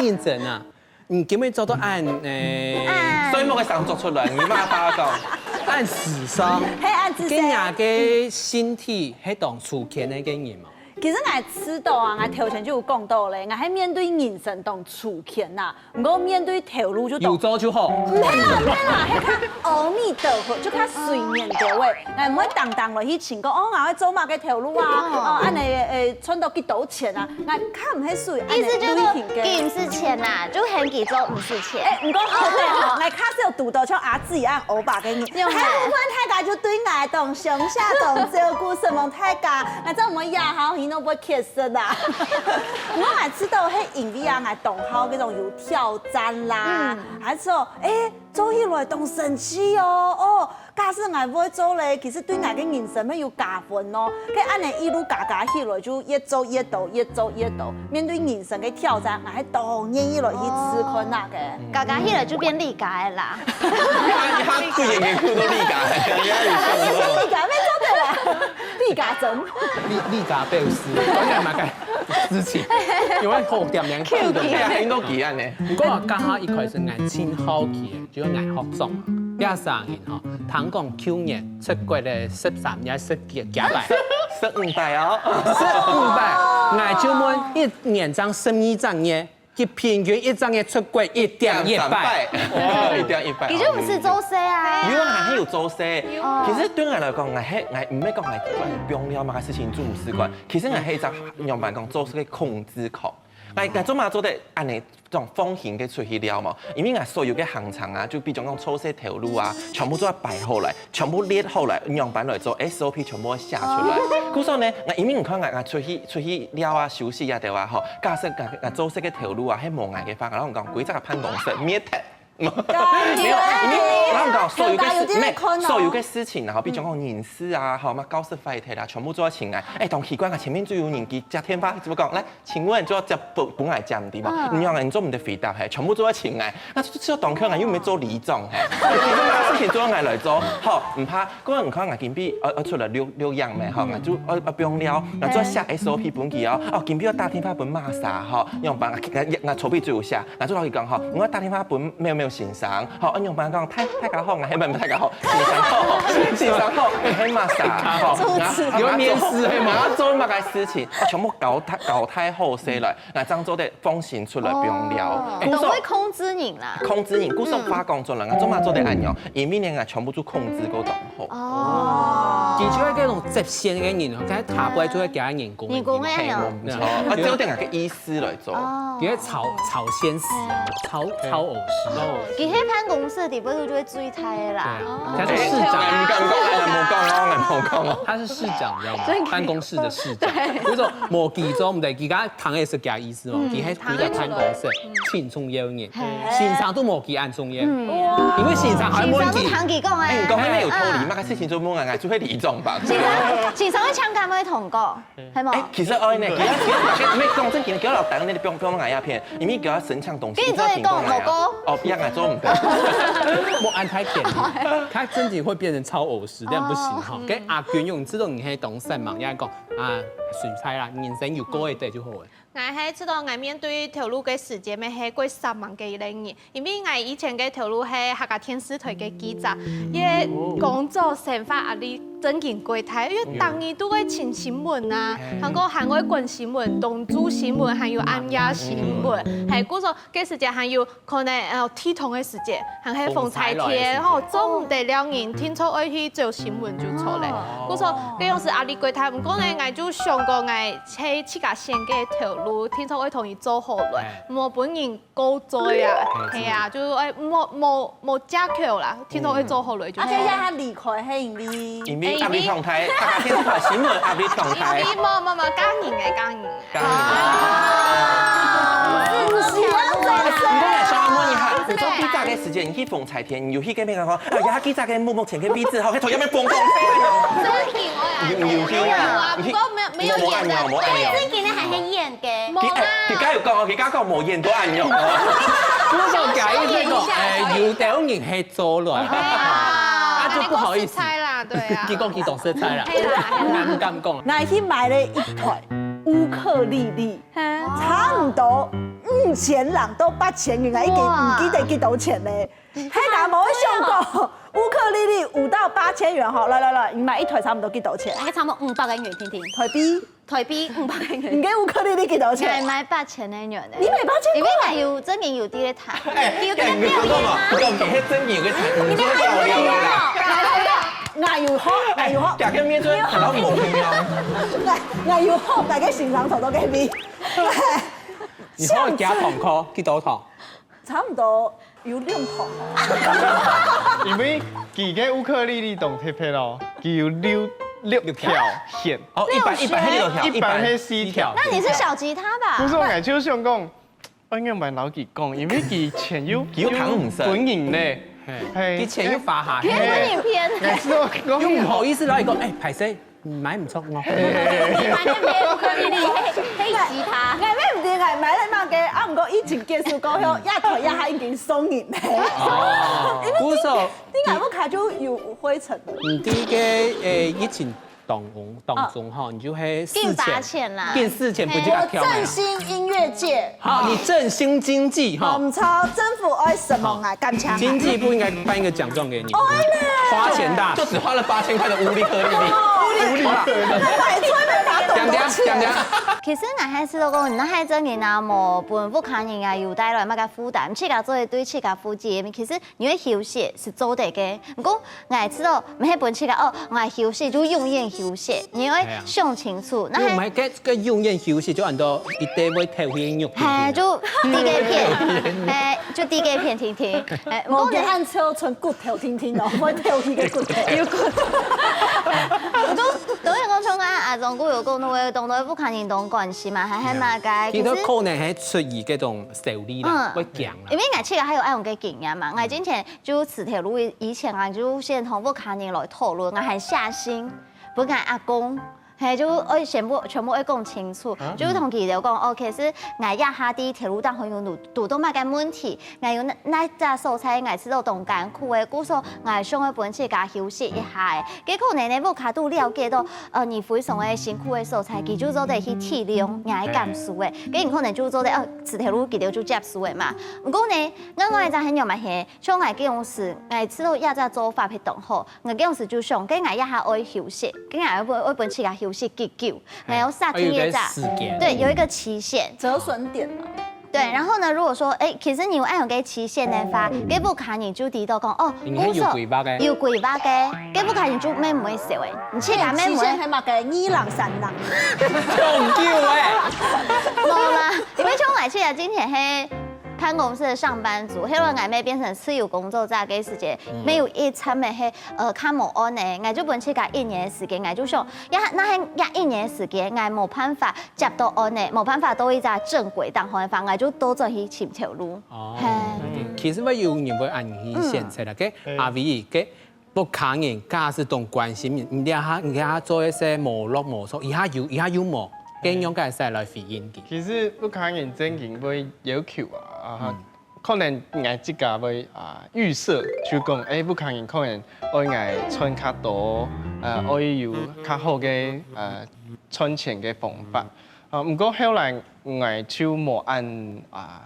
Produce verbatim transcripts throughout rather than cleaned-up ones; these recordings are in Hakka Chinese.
認真啊，你今日做到恁，欸，哎。睡目个聲做出來，你媽爸講。恁時尚，係恁時尚。今日个身體係當出圈个个人嘛？其實𠊎知道啊，𠊎頭前就有講到咧，𠊎係面對人生當出圈呐，毋過面對頭路就當有做就好。毋係啦，毋係啦，係較阿彌陀佛，就較隨緣个喂。𠊎毋會當當來去尋講，哦，𠊎愛做麼个頭路啊？哦，恁呢，欸，賺到幾多錢啊？𠊎較毋係屬於恁呢類型个。意思就係說，佢毋使錢啦，就喊佢做毋使錢。欸，毋過好个吼，𠊎較少堵到像阿姊一樣歐巴个人。有嗎？大部分大家就對𠊎當鄉下當照顧，承蒙大家，𠊎真毋會呀，好，你都毋會缺失啊。毋過𠊎知道，係因為啊，𠊎當好該種有挑戰啦，嗯。還係說，欸， 做起來當生趣哦，哦，假使𠊎會做咧，其實對𠊎个人生會有加分哦。該恁呢一路加加起來，就越做越多，越做越多。面對人生个挑戰，𠊎係當願意來去試看那个。加加起來就變李家个啦。你看，你看，對眼睛看到李家，你看有像無？李家，沒做對啦，李家真。李，李家表示，當然嘛个事情，因為好點名看到。對啊，很多奇案呢。不過，剛好一開始，𠊎真好奇个。 就愛學做。這三人吼，聽講舊年出國个十三日十幾，幾擺？十五擺哦。十五擺，𠊎就問一年正十二隻月，佢平均一隻月出國一點一擺。哦，一點一擺。佢就毋使做事啊。有啊，還有做事。有啊。其實對𠊎來講，𠊎係，𠊎毋係講𠊎放尞麼个事情做毋使管。其實𠊎係一隻仰般講做事个控制狂。 𠊎，𠊎做麼做得恁呢，這種放心个出去尞嘛？因為𠊎所有个行程啊，就比如講做事頭路啊，全部做得排好來，全部列好來，仰般來做，S O P全部寫出來。故所呢，𠊎因為你看𠊎，𠊎出去，出去尞啊，休息啊，對吧？吼，假使𠊎，𠊎做事个頭路啊，係無𠊎个話，然後講規隻辦公室滅忒。 沒有，因為，然後講所有个事，有點困難哦。沒，所有个事情，然後比如講人事啊，吼，麼教室壞忒啦，全部做得請𠊎。欸，當奇怪，𠊎前面就有人佢接電話，怎麼講？來，請問，就要接，分，分𠊎接，毋對嘛？嗯。你仰般做毋得回答，嘿，全部做得請𠊎。那就，就當可能又沒做里長，嘿，事情做𠊎來做，好，毋怕。 過你看𠊎今晡日，呃，呃，出來錄，錄影咩，吼，嗯。𠊎就，呃，呃，放尞，𠊎就寫S O P分佢哦。哦，今晡日愛打電話分麼儕，吼，仰般，𠊎，𠊎，𠊎，𠊎手筆就有寫，𠊎就同佢講，吼，𠊎愛打電話分某某先生，吼，呃，仰般講，大，大家好，𠊎係，大家好，先生好，先生好，𠊎係麼儕，吼，主持人。有面試係嗎？𠊎，𠊎做麼个事情，哦，全部交代，交代好勢來，𠊎正做得放心出來放尞。哦，故所，當會控制人啦。控制人，故所話講出來，𠊎做麼做得恁樣，因為呢，𠊎全部就控制過當 好。哦。佢就係該種接線个人哦，該下背就會加人工个人工个。人工个哦。係，無錯。啊，照定𠊎个意思來做。哦。佢係操，操線師，操，操偶師。佢係辦公室底背就會最大个啦。對啊，他是市長。欸，你敢講？哎，無講哦，哎，無講哦。他是市長，你知道嗎？辦公室的市長。對。比如說，無記錯，毋對，佢剛剛談的是這個意思哦，嗯，佢係，佢在辦公室，談的是，嗯。盡重要人。 嘿。先生都無佢恁重要，嗯。因為先生還問佢。先生都聽佢講欸。欸，你講該有道理，嗯。麼个事情就問𠊎，𠊎就會理中吧。先生，先生會請假會通過，係無？欸，其實愛呢，其實，其實，其實，講正經，其實老闆那邊不用，不用拿鴉片，因為佢要申請東西，跟你做一個，你知道情況啊。無過。哦，一樣啊，做毋得。莫安太甜，他真的會變成超偶師，這樣不行哈。哦。跟阿娟用這種你可以懂什麼？人家講啊，水菜啦，人生有過一代就好了。 𠊎係知道𠊎面對頭路个時節，乜係過煞猛个一個人，因為𠊎以前个頭路係客家電視台个記者，這工作生活壓力真經過大，因為逐日都會尋新聞啊，還過還會管新聞，當晝新聞，還有暗夜新聞，還過說該時節還有 可能，呃，地動个時節，還係風颱天，風颱來个時節。吼，做毋得了人，定著愛去找新聞就著咧。哦。故所，該樣式壓力過大，毋過呢，𠊎就想講，𠊎係自家選个頭路，定著愛同佢做好來，哎。莫分人過嘴啊，哎，係啊，就愛莫，莫，莫藉口啦，定著愛做好來就好。啊，這下離開係因為因為壓力當大，大家聽著新聞壓力當大。因為，無，無，無，家人个，家人个。 講啊。啊，毋係，毋係，想問一下，你做記者个時節，你去風颱天，你有去該片講，啊，這記者个目目前个位置，吼，該頭下面風風。真的，我也有，有，有去啊。有啊，不過沒有，沒有演的。無，無按鈕，無按鈕。對，正經个還係演个。無啦。佢，欸，佢剛有講哦，佢剛講無演都按鈕哦。不過講假意這個，欸，有的人係做來。對啊。啊，就不好意思。佢講佢當識猜啦，對啊。佢講佢當識猜啦。係啦，係啦。敢，敢講。𠊎去買了一台烏克麗麗。 哈。差毋多，五千零到八千元啊，已經毋記得幾多錢咧。係啊，無想過，烏克麗麗五到八千元吼，來來來，你買一台差不多幾多錢？大概差不多五百个銀，聽聽。台幣？台幣五百个銀。你个烏克麗麗幾多錢？買八千个銀咧。你買八千塊？因為還有正經有在彈，有在表演啊。你講，你係正經有在彈，你在表演啊？來來來，𠊎有學，𠊎有學。假个面出來，看到毛病啊！𠊎𠊎有學，大家欣賞頭到个面。你學幾堂課？幾多堂？ 差不多有兩堂。因為佢个烏克麗麗當特別哦，佢有六六條弦，哦，一般一般係六條，一般係四條。那你是小吉他吧？毋係，𠊎就想講，𠊎應該毋會摎佢講，因為佢錢又佢又扛毋成。分人呢，係，佢錢又花下去，騙分人騙。𠊎係講，又毋好意思摎佢講，哎，歹勢， 買毋著哦。你買个烏克麗麗，係，係吉他。𠊎也毋知𠊎買了麼个，啊，毋過疫情結束過後，這台這下已經送人了。哦，因為鼓手，你，你，你屋下就有灰塵了。你第一个，誒，疫情當中，當中吼，你就係四千，近八千啦。近四千分這个條啊。我振興音樂界。 好，你振興經濟哈。無錯，政府愛承蒙啊，感謝。經濟部應該頒一個獎狀給你。哦，哎呢。花錢大。就只花了八千塊的烏力克麗麗。烏力克麗麗。買春的拿懂點點點點。其實𠊎還係講，你那還真的啊，無分屋下人啊有帶來麼个負擔，自家做得對自家負責。其實你會休息是做得个，毋過 𠊎知道，毋係分自家哦，𠊎休息就永遠休息，你愛想清楚。那係，你毋係个个永遠休息，就恁多一定會頭暈肉。係，就低个片，係，就低个片聽聽。係，毋過呢，無佢還抽存骨頭聽聽哦，會頭暈个骨頭。有骨頭。我都都有講像啊，阿忠哥有講，都會當多屋下人當關心嘛，還還嘛該。其實可能係出於這種勢利啦，嗯，會驚啦。因為𠊎自家還有恁樣个經驗嘛，𠊎之前 就辭頭路以前啊，就先同屋下人來討論，𠊎還寫信分𠊎阿公，係，就愛全部全部愛講清楚，就同佢兜講，哦，其實𠊎這下在頭路當中有堵堵到麼个問題，𠊎有哪哪隻所在𠊎試著當艱苦个，故所𠊎想愛分自家休息一下个。該可能呢，屋下都了解到，呃，你非常个辛苦个所在，佢就做得去體諒你个感受个，該你可能就做得，呃，辭頭路佢兜就接受个嘛。毋過呢，另外一隻還有嘛係， 像𠊎該央時，𠊎試著這隻做法係當好，𠊎該央時就想，該𠊎這下愛休息，該𠊎愛分愛分自家休息幾久，𠊎要設定一隻，哎，有一個時間。對，有一個期限。折損點嘛。對，然後呢，如果說，哎，其實你有恁樣个期限的話，該屋下人就知道講，哦，你還有規劃个。有規劃个，該屋下人就免毋會愁个，你自家免毋會。期限係麼个？二零三零。當久欸。無啦，因為像𠊎自家之前係 辦公室个上班族，後來𠊎乜變成自由工作者个時節，乜有一站仔係，呃，較無閒个，𠊎就分自家一年个時間，𠊎就想，也那係也一年个時間，𠊎無辦法接到案仔，無辦法到一隻正軌當中个話，𠊎就倒轉去尋頭路。哦，係。其實乜有人會恁樣去選擇啦，該阿偉，該 屋下人假使當關心你，你這下你這下做一些無落無錯，一下有一下又無，該仰般使來回應佢？其實屋下人正經會要求啊，啊，可能𠊎自家會啊預設，就講，欸，屋下人可能愛𠊎賺較多，呃，愛有較好个呃賺錢个方法。啊，毋過後來𠊎就無恁啊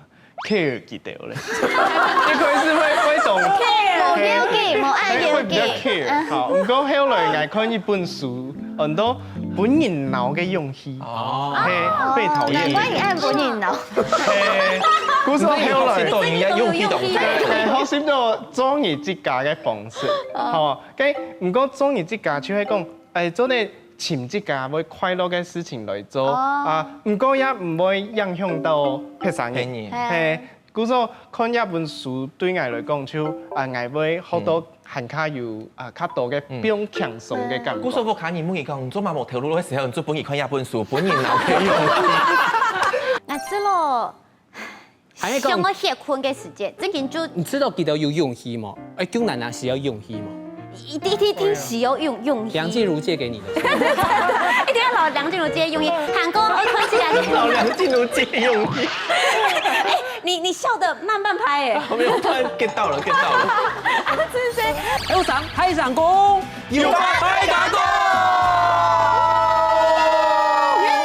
care佢兜咧。一開始會會當無要緊，無恁要緊。會比較care。好，毋過後來𠊎看一本書，很多分人惱个勇氣，哦，係，被討厭。難怪你恁分人惱。係，故所後來，你也勇氣當大。係，學習到做你自家个方式，好，該毋過做你自家就係講，欸，做得尋自家會快樂个事情來做啊，毋過也毋會影響到別儕人。係。 故所看這本書對𠊎來講，就啊，𠊎會學到還較有啊較多个放輕鬆个感覺。故所屋下人問佢講，你做麼無頭路个時候，你就分佢看這本書，分人惱个勇氣。𠊎知咯，還係講想要歇睏个時節，正經就你知道佢兜有勇氣無？欸，救難啊，需要勇氣無？ 一定一定一定需要勇勇氣。梁靜茹借給你的。一定要摎梁靜茹借勇氣，喊過愛看起來。摎梁靜茹借勇氣。欸，你你笑得慢半拍欸。沒有，突然get到了，get到了。真是。有上，還上工，有拍打工。